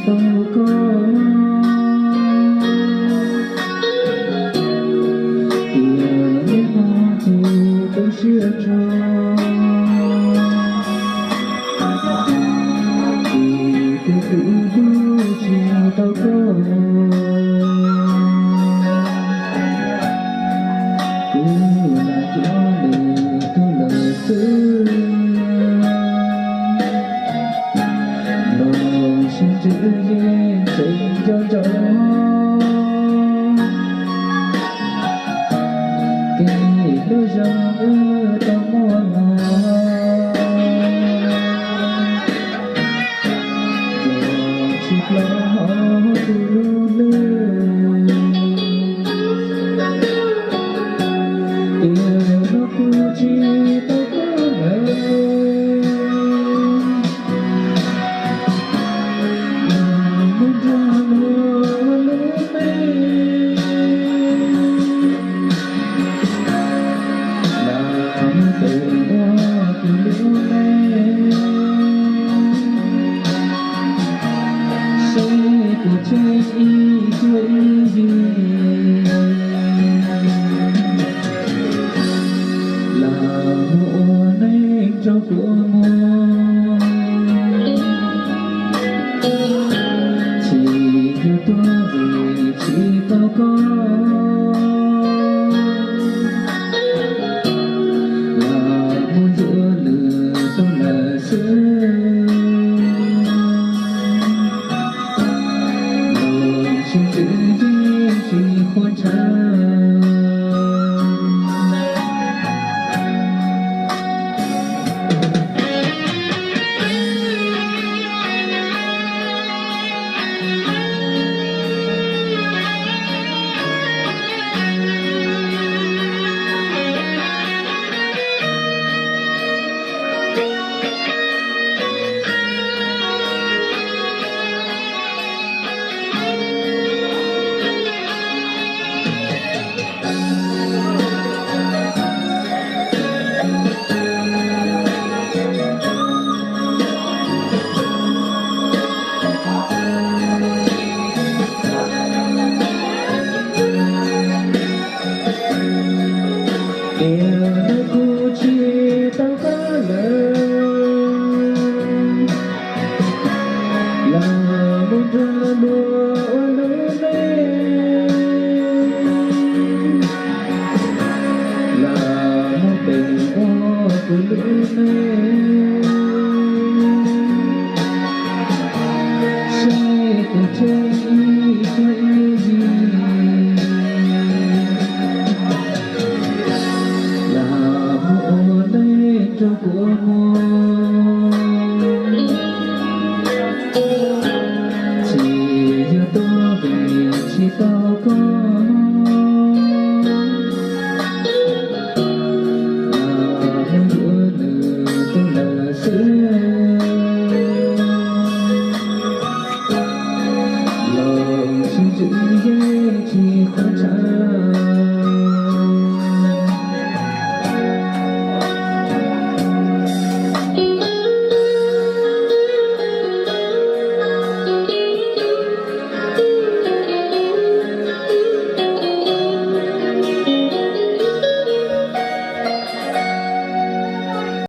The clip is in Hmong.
tau koj, tiam hnub no ces tu siab rau. Ces kuv hlub tsis tau koj, kuv lam nco nws tuag lawm xwb. Los sib ntsib yeej tseem nco ntsoov kev hlub zoo wb tau muaj los, los tsis hlob hauv kuv lub hlwb. Tiam no kuv tsis tau koj lawm, los mus nrog luag ua lub neej, los mus pem ua kuv lub neej, seb puas tsheej ib cuab ib yig, los mus ua neej rau kuv mus. Tsis yog tuag vim tsis tau koj, los mus yuav lwm tus lawm xwb. Los sib ntsib yeej tsis qhuav ntshaw. Tiam no kuv tsis tau koj lawm, los mus nrog luag ua lub neej, los mus pem ua kuv lub neej, seb puas tsheej ib cuab ib yig, los mus ua neej rau kuv mus. Tsis yog tuag vim tsis tau koj,